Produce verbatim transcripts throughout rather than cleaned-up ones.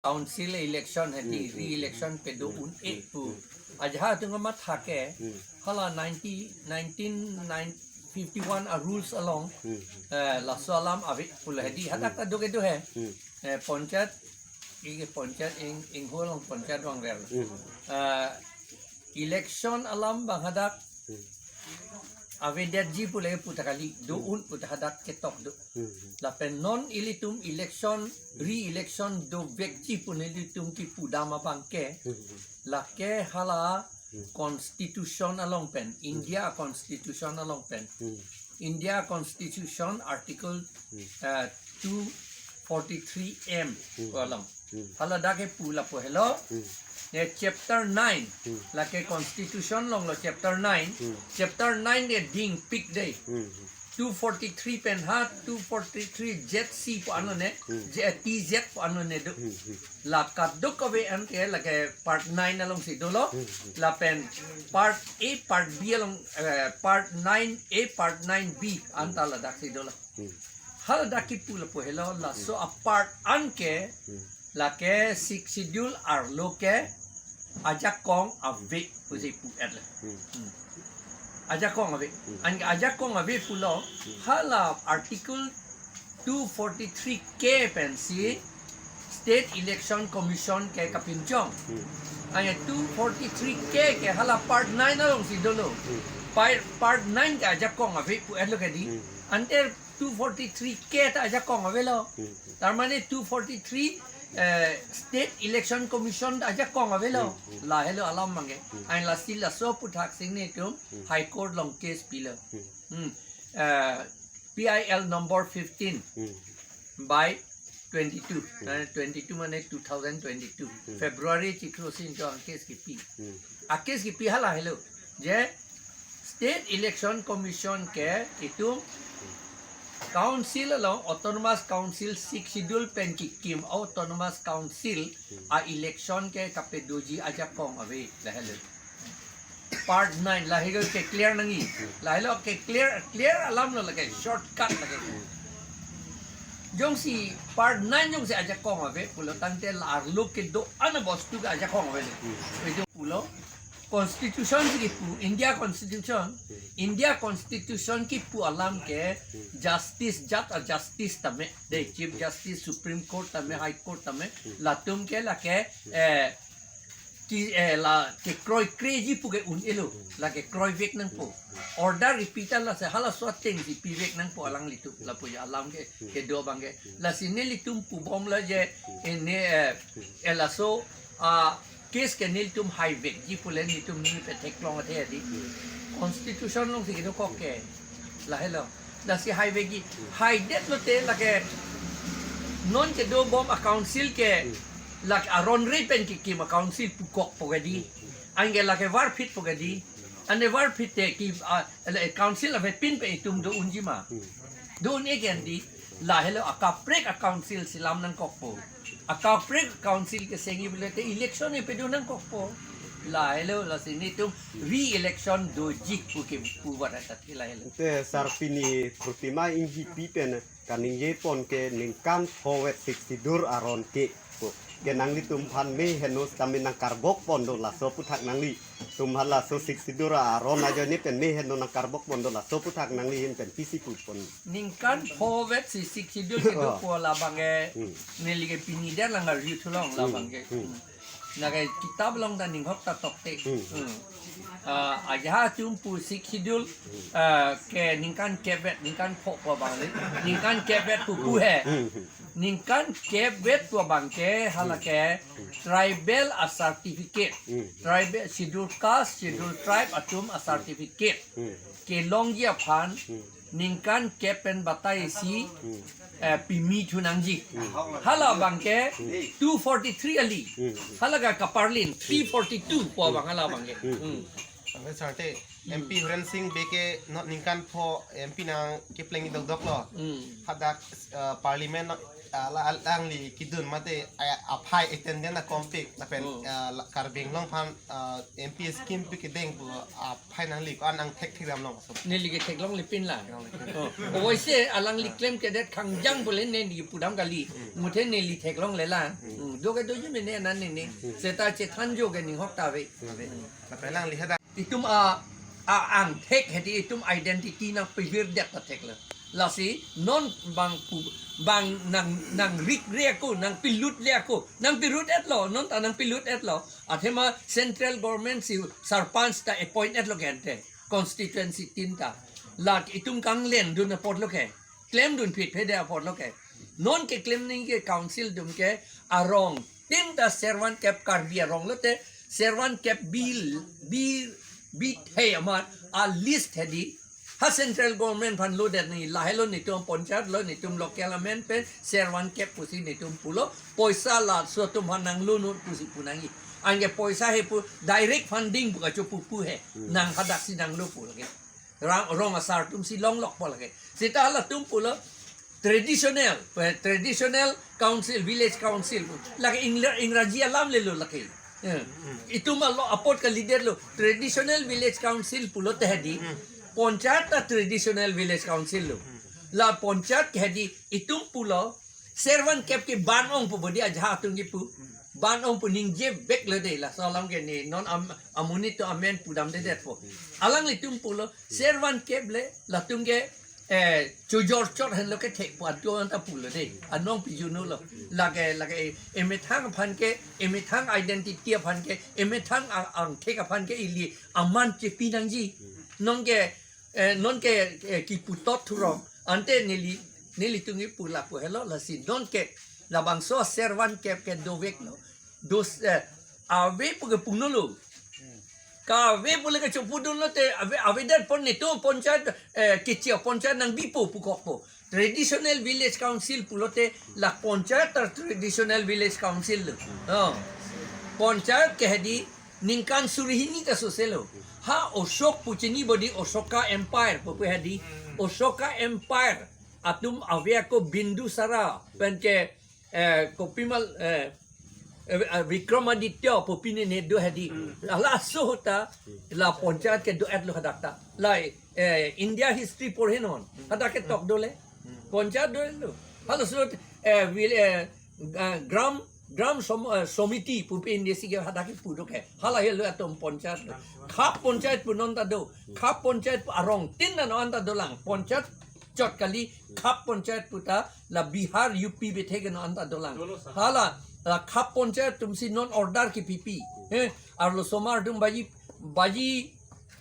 council election hedi, hmm, re-election pedo un-e pu. Ajahak atum kamatha ke, hmm, hala ninety, nineteen fifty-one a rules along, hmm, eh, laso alam ave pulo hedi, hadak ta do kedo he. Hmm. Eh, panchayat, i panchayat ing, ingho along panchayat vangver. Hmm. Eh, election alam bang hadak, hmm, avedetji pule puta kali, do, hmm, un puta hadak ketok do. Hmm. Lapen non ilitum election, re-election dovekji pu nelitum kipudam abang ke, hmm, lake hala, hmm, constitution along pen, India constitution along pen. Hmm. India constitution article, hmm, eh, two forty-three M, hmm, along. Hmm. Hala dak kepu lapu helo. Hmm. Ne chapter nine. Hmm. Lake constitution along lo chapter nine. Hmm. Chapter nine ne dingpik dei. Hmm. Two forty-three pen ha, two forty-three Z C pu ano ne, hmm, Z, T Z pu ano ne do. Hmm, hmm. La kadokave an ke lake part nine alongsi dolo. Hmm, hmm. Lapen part A, part B along, eh, part nine A, part nine B anta ladaksi dolo. Hmm. Hala dak kipu lapu helo, laso, hmm, a part an ke, hmm, lake Sixth Schedule arlo ke ajakong ave pusi pu-et le. Hmm. Hmm. Ajakong ave. Hmm. Anke ajakong ave pulo, hmm, hala article two forty-three K pensi State Election Commission ke kapinchong. Hmm. Anke two forty-three K ke hala part nine alongsi dolo. Hmm. Part, part nine ke ajakong ave pu-et lo ke di. Hmm. Ante two forty-three K ta ajakong avelo. Hmm. Tar mane two forty-three, eh, State Election Commission ta ajakong avelo. Hmm, hmm. Lahelo alam abang ke. Hmm. Anke lasi laso aphuthak si nelitum, hmm, High Court along case pilo. Hmm. Hmm. Eh, P I L number fifteen, hmm, by twenty-two. Hmm. Eh, twenty-two mane two thousand twenty-two. Hmm. February chiklo si nelitum case kipi. Hmm. A case kipi hala helo. Je State Election Commission ke itum Council along, Autonomous Council, Sixth Schedule pen kikim Autonomous Council, hmm, a election ke kapedoji ajakong ave, lahelo. Part nine, lahelo ke clear nangji. Lahelo ke clear, clear alam lo lake, shortcut lake. Jongsi part nine jongsi ajakong ave pulo tangte la arlo kedo-an abostu ke ajakong ave le. Hmm. Itum pulo, Constitution si kipu, India Constitution, hmm, India Constitution kipu alam ke, hmm, justice, judge a justice tame, dei, hmm, Chief Justice, Supreme Court tame, hmm, High Court tame, hmm, latum ke lake, hmm, eh, ki, eh, la kekroikreji pu ke un-elo, hmm, la kekroivek nangpo. Hmm. Order ipita lasi halaso atengsi pivek nangpo alanglitum, hmm, lapu alam ke, hmm, kedo abang ke. Hmm. Lasi nelitum pubom lo je, hmm, eh, ne, eh, hmm, eh, laso, ah, case ke nelitum haivekji pule nelitum ni pe theklong athe di. Hmm. Constitution alongsi kedokok ke. Lahelo. Lasi haivekji. Hmm. Haidet lote lake non kedobom a council ke, hmm, lake aron re pen kikim a council pukokpo ke di. Hmm. Anke lake varphitpo ke di. Ante varphit te ki, ah, ele council avepin pen itum do unji ma. Hmm. Do un-e ke di. Lahelo akaprek a council si lam nangkokpo. Akaprek council kesengji pulote election kepedo nangkokpo. Lahelo lasi nelitum re-election doji pu ke pu vat atat ke lahelo. Te sir, pini Protima Enghipi pen kaningje pon ke ningkan pho vet Sixth Schedule aron ke pu ke nanglitum aphan me heno sitame nangkarbok pon do, laso aphuthak nanglitum aphan laso Sixth Schedule aron ajoine pen me heno nangkarbok pon do, laso aphuthak nangli ahin pen pisi pu pon. Ningkan pho vet si Sixth Schedule kedo, oh, pu labang ke, hmm, neli ke pini dia lang arju thulong, hmm, labang ke. Hmm. Hmm. Lake kitab along ta ninghok ta tokte. Hmm. Hmm. Ah, ajahak atum pu Sixth Schedule, ah, ke ningkan kep vet, ningkan pho pu abang le. Ningkan kep vet pu pu he. Hmm. Ningkan kep vet pu abang ke hala ke tribal a certificate. Hmm. Tribal, Schedule Caste, Schedule Tribe atum a certificate. Hmm. Kelongji aphan, hmm, ningkan kep pen batai isi, hmm, eh, pimi thu nangji. Hmm. Hala abang ke, hmm, two forty-three kali. Hmm. Hala ke kaparlin, three forty-two pu abang hala abang ke. Hmm. Hmm. Ave sir te, M P Horen Sing Bey ke non ningkan pho M P nangkepleng dokdok lo. Hmm. Hadak, eh, Parliament Ala alangli kedun mate a- aphai attendance akompik lapen Hmm. ah, la- Karbi Anglong aphan ah, M P scheme pi kedeng pu aphai nangli ko-an angthek thekdam long so. Neli ke theklongle pinlang. Theklongle pin. Oh, oise alangli klem kedet khangjang bole neli pudam kali. Hmm. Muthe neli theklongle lang. Hmm. Hmm. Do ke doji mene anan nene. Hmm. Seta chethan jo ke ninghok ta ave. Hmm. Lapen alangli hadak itum a, a angthek hedi itum identity nangpehirdet ta theklo. Lasi non bang pu bang nang nangrik re ako, nangpilut le ako, nangpirut etlo, non ta nangpilut etlo. Athema central government si sarpanch ta appoint etlo gente, constituency tin ta. Lak itum kanglendun apotlo ke, klemdun phitphe de apotlo ke. Non keklem nangji ke council atum ke arong tin ta servan kep Karbi arong lote servan kep bi bi bi thei amat a list hedi. Ha central government aphan lodet nangji, lahelo netum panchayat lo, netum local amen pen servan kep pusi netum pulo, poisa laso atum aphan nanglonut pusi pu nangji. Anke poisa he pu direct funding pu kachopu pu he. Hmm. Nang hadak si nanglo pu lake. Rang, rong asar atum si longlok po lake. Seta halatum pulo traditional, eh, traditional council, village council. Lake Ingla- Ingraji alam lelo lake. Eh, itum alo apot kalidetlo traditional village council pulote hedi. Hmm. Panchayat ta traditional village council lo. Hmm. La panchayat ke hedi itum pulo servan kep ke ban ong pu bodi ajahak atum kipu. Ban ong pu ningje veklo de, laso alam ke ne non am- amonit atum amen pudamdedetpo. Alanglitum pulo servan kep le latum ke eh, chojor chot henlo ke thek pu atum anta pulo de. Anong pijuno lo. Lake, lake, emethang aphan ke, emethang identity aphan ke, emethang a- angthek aphan ke ili aman chepi nangji. Non ke, eh, non ke, eh, kiputot thurong. Ante neli, nelitum kipu lapu helo lasi non ke labangso servan kep ke doveklo. Dos, eh, ave pu ke pungnolo. Kave pu le kachopudunlote ave, avedet pon netum panchayat, eh, kechi panchayat nangbipo pukokpo. Traditional village council pulote la panchayat ta traditional village council lo. Oh. Panchayat ke hedi ningkan suri hini ta soselo. Ha Ashok pu chini bodi Ashoka Empire pu pu hedi. Ashoka Empire atum ave ako Bindusara pen ke eh, kopi mal, eh, eh, eh, Vikramaditya pu pine ne do hedi. Hmm. Laso ahut ta la panchayat ke do-etlo hadak ta. Lai, eh, India history porhe non. Hadak ke tok dole. Hmm. Panchayat do-etlo. Halaso, eh, vil- eh, ah, gram, gram som- eh, somiti pu pine si ke hadak ke pu do ke. Hala helo atum panchayat lo. Khap panchayat pu non ta do. Khap panchayat pu arong tin na non ta dolang. Panchayat chot kali, khap panchayat pu ta la Bihar, U P bethe ke non anta dolang. Dolo sa. Hala, la khap panchayat atum si non order kipipi. Eh, arlosomar atum baji, baji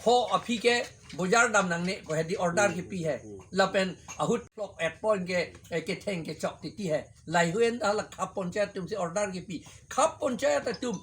pho aphi ke bojar dam nangne ko hedi order kipi he. Hmm. Lapen ahut lok et pon ke, eh, ketheng kechok titi he. Lahei ahut ta la khap panchayat atum si order kipi. Khap panchayat atum,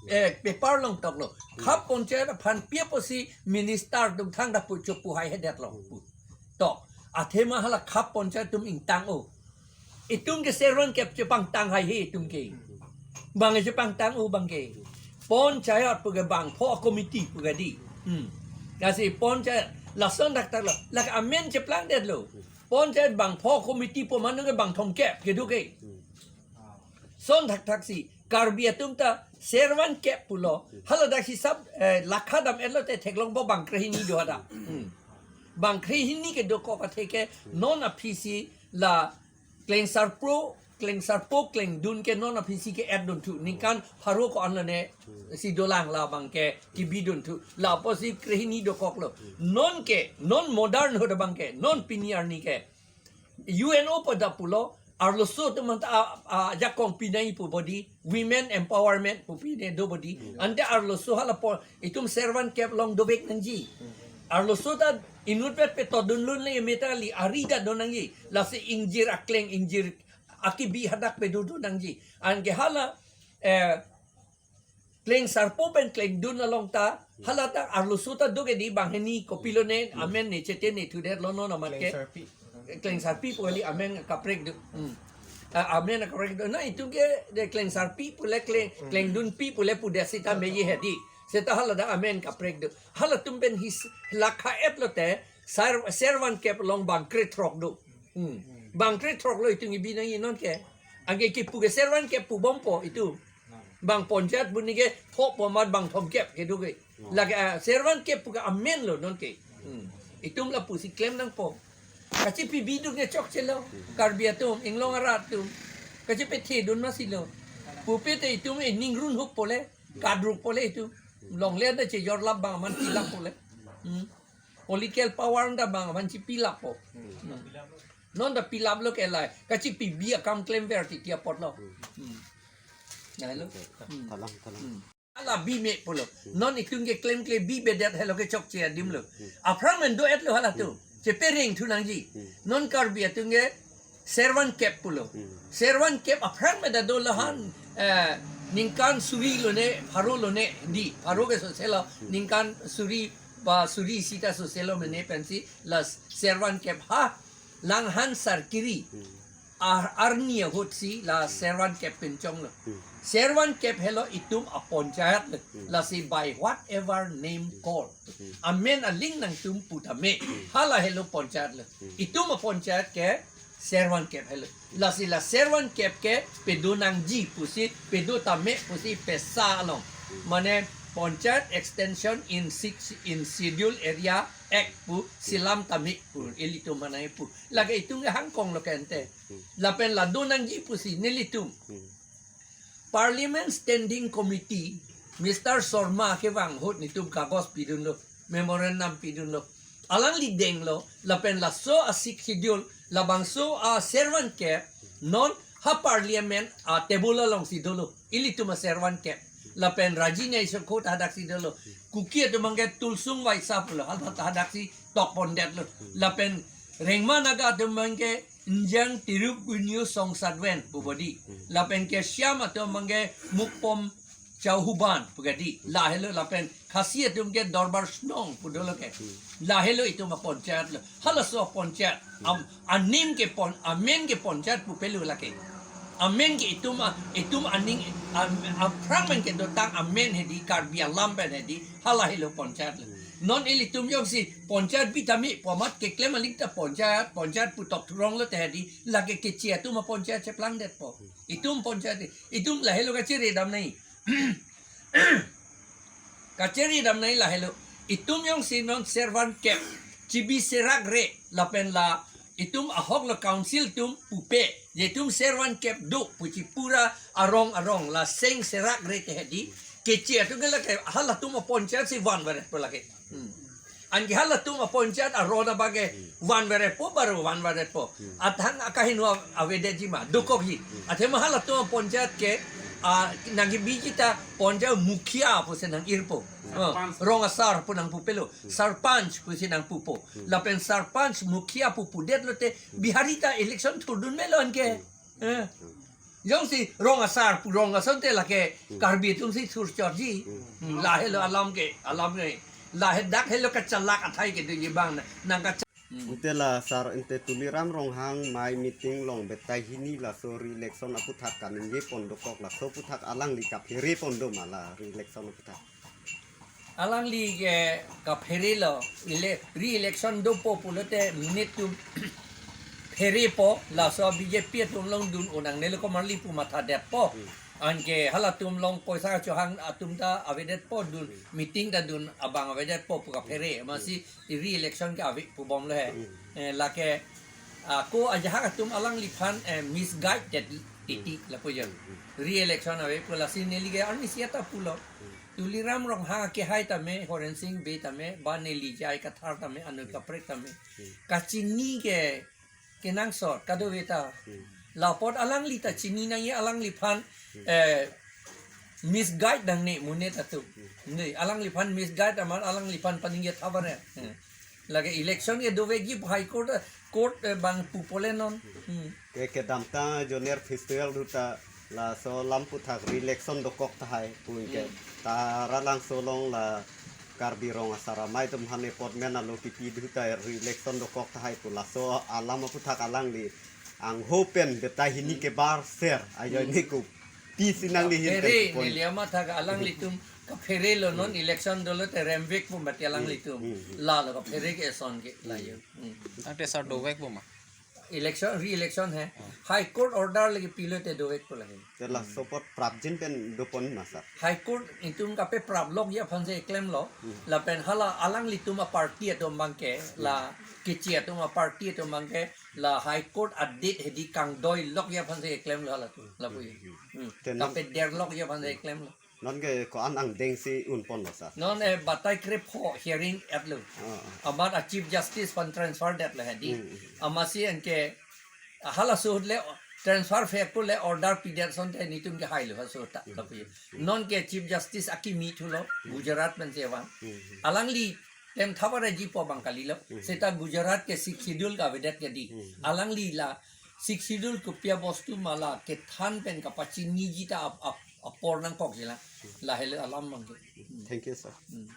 eh, paper along toklo. Khap panchayat aphan pi apotsi minister atum thangta pu chopu hai hedetlo pu. To, athema hala khap panchayat atum ingtang o. Itum ke servan kep chepangtang hai he itum ke. Bang chepangtang o bang ke. Panchayat pu ke bang pho committee pu ke di. Hmm. Lasi panchayat lason thakthak lo. Lake amen cheplangdetlo. Panchayat bang pho committee pu mane ke bang thomkep kedo ke. Son thakthak si Karbi atum ta servan kep pulo. Haladak hisap, eh, lakha dam-etlote theklongpo bang krehini do hadak. Hmm. Bang krehini ke dokok athe ke non aphi si la klengsarpo, klengsarpo klengdun ke non aphi si ke-etdunthu. Ningkan pharo ko-an lone si dolang la bang ke kibidunthu. La apotsi krehini dokoklo. Non ke, non modern ahut abang ke, non pini arni ke. U N O pada pulo, arloso atum anta a, a, ajakong pinai pu bodi, women empowerment pu pine do bodi. Hmm. Ante arloso halapo, itum servan kep along dovek nangji. Hmm. Arloso ta inutvet petodunlun le meta li ari ta do nangji. Lasi ingjir akleng ingjir akibi hadak pedo do nangji. Anke hala, eh, klengsarpo pen klengdun along ta, hala ta arloso ta do ke di bang hini kopilo ne, amen ne chete ne thudetlo non amat ke. Klengsarpi. Klengsarpi pu kali amen kaprek do. Hmm. Ah, amen kaprek do. Na itum ke de klengsarpi pule kleng, klengdunpi pule pudet sita meji hedi. Seta haladak amen kaprek do. Halatum pen his lakha-etlote sar- servan kep along bang krethrok do. Hmm. Bang kre throk lo itum kebi nangji non ke. Anke kepu ke servan kep pubompo itum. Bang ponjat buni ke thok po mat bang thomkep kedo ke. Lake, ah, servan kep pu ke amen lo non ke. Hmm. Itum lapusi klem nangpo. Kachipi biduk ne chokche lo. Karbi atum, inglong arat atum. Kachipi thedun masi lo. Pupe te itum e ningrun huk pole. Kadruk pole itum. Longle da chejor lap bang aman pilap pole. Hmm. Political power da bang aman chipilap po. Hmm. Non da pilap lo ke lai. Kachipi bi akam klemver titi apot lo. Hmm. Nai lo. Hmm. Thalang, thalang. Hmm. Hala bi me pulo. Non itum ke klemkle bi bedet helo ke chokche adim lo. Aphrang men do-et lo halatum. Chepereng thu nangji. Non Karbi atum ke servan kep pulo. Servan kep aphrang men da do lo han, eh, ningkan suri lone, pharo lone di. Pharo ke sose lo, ningkan suri ba suri isi ta sose lo mene pensi la servan kep ha. Langhan Sarkiri. Ar-, arni ahutsi la servan kep pinchong lo. Servan kep helo itum aponchayat lo. Lasi by whatever name call. Amen aling nangtum pu tame. Hala helo ponchayat lo. Itum aponchayat ke servan kep helo. Lasi la servan kep ke pedo nangji pusi, pedo tame pusi pesa along. Mane Panchayat Extension in Six, in Schedule Area Act pu selam tame pu ilitum manai pu. Lake itum ke hangkong lo kente. Lapen la do nangji pusi nelitum. Parliament Standing Committee, Mister Sharma kevang ahut netum kagos pidun lo, memorandum pidun lo. Alangli deng lo, lapen laso a Sixth Schedule, labangso a servan kep, non ha Parliament a table alongsi dolo. Ilitum a servan kep. Lapen Raji Nyai Sokho ta hadaksi dolo. Kuki atum abang ke Tulsung Vaisa pulo, ha, ha, hadaksi tokpondet lo. Lapen Rengma Naga atum abang ke Njang Tirup Gunyu Song Sadwen pu bodi. Lapen ke Shyam atum abang ke Mukpom Chauhuban pu kadi. Lahelo lapen Khasi atum ke Dorbar Shnong pu dolo ke. Lahelo itum aponchayat lo. Halaso aponchayat. Am, anim ke pon, amen ke ponchayat pu pelo lake. Amen ke itum a, itum aning, am, aphrang men kedotang amen hedi, Karbi alam pen hedi, hala helo ponchayat lo. Non ilitum jongsi ponchayat bi tame pu amat keklem aling ta ponchayat, ponchayat pu tok thurong lo te hedi, lake keche atum aponchayat cheplangdetpo. Itum ponchayat, itum lahelo kachere dam nai. Kachere dam nai lahelo. Itum jongsi non servan kep. Chibi serak re lapen la itum ahok lo council atum pupe. Je itum servan kep do pu chipura arong arong la seng serak re te hedi. Keche atum ke lake halatum aponchayat si van veret po lake. Hmm. Anke halatum aponchayat aron abang ke van veret po, baro van veret po. Athang akahingno avedetji ma, dokokji. Athema halatum aponchayat ke, ah, nangkebiji ta ponchayat mukhia pusi nang-irpo. Ah, rong asar pu nangpu pelo. Sarpanch pusi nangpupo. Lapen sarpanch mukhia pu pudet lote Bihari ta election thurdun melo anke. Eh. Jongsi rong asar pu rong asonte lake Karbi atum si thurchotji. Hmm, lahelo alam ke, alam ke. Lahe dak helo kachalak athai ke dingji bang na, nang kacha- Hmm. Ante la sar ante Tuliram Ronghang mai meeting along betai hini laso re-election aputhak kaningje pon dokok laso aputhak alangli kaphere pon do ma la re-election aputhak. Alangli ke kaphere lo, ele-, re-election dopo pulote monit atum pherepo, laso B J P atum along dun-o nangne lo komarli pu mathadetpo. Hmm. Anke halatum along poisa kachohang atum ta avedetpo dun, meeting ta dun abang avedetpo pu kaphere, amatsi re-election ke ave pubom lo he. Hmm. Eh, lake, ah, ko ajahak atum alangliphan, eh, misguide det titi lapu jang. Hmm. Re-election ave pu lasi neli ke arnisi ta pulo. Hmm. Tuliram Ronghang akehai tame, Horen Sing Bey tame, ba neli J I Kathar tame, anut kaprek tame. Hmm. Kachini ke kenangsot, kadokave ta. Hmm. La apot alangli ta chini nangji alangliphan, Hmm. eh, misguide nangne monit atum. Hmm. Ne, alangliphan misguide amat alangliphan paningje thabar ya. Hmm. Lake election ke dovekji pu High Court, court, eh, bang pupole non. Hmm. Ke kedamtang Joner Festival ahut ta laso alam aputhak re-election dokok tahai pu ke. Hmm. Ta Ralangso along la Karbi Rong Asar Amei atum aphan appointment alo kipi ahut ta re-election dokok tahai pu laso alam aputhak alangli angho pen betai hini Hmm. ke bar ser ajo Hmm. ini ko pisi nangli hin Kaphere, pen pon. Neli amat thak alanglitum kaphere lo non Hmm. election dolo te remvek pu mati alanglitum. Hmm. Hmm. La lo kaphere ke eson ke la yo. Hmm. Hmm. Ante sar dovek pu ma? Election, re-election he. High Court order lagi pilo te dovek pu lagi. Te la sopot prapjin pen dopon ma sir. High Court itum kape prap lok ya aphan si eklem lo. Lapen hala alanglitum a party atum abangke, la kechi atum a party atum abangke, la High Court adet hedi kangdoi lok ya aphan si eklem lo hala tu. La pu. Hmm. Te non Kape der lok ya aphan si eklem lo. Non ke ko-an angdeng si unpon lo sir. Non eh batai krepho hearing et lo. Ah, ah. Amat a Chief Justice aphan transfer det lo hedi. Hmm, hmm. Amatsi anke halaso ahut le transfer vek pu le order pidet asonte nelitum ke hailo halaso ahut ta. Hmm. Tapi non ke Chief Justice akimi thulo Gujarat pen si vang. Hmm, hmm. Alangli tem thapare jipo abang kalilo. Hmm. Seta Gujarat ke Sixth Schedule kavedet ke di. Hmm. Alangli la Sixth Schedule kopi abostu ma la kethan pen kapachiniji ta ap, ap, apor nangkok jila. Lahelo alam abangke. Thank you sir. Hmm.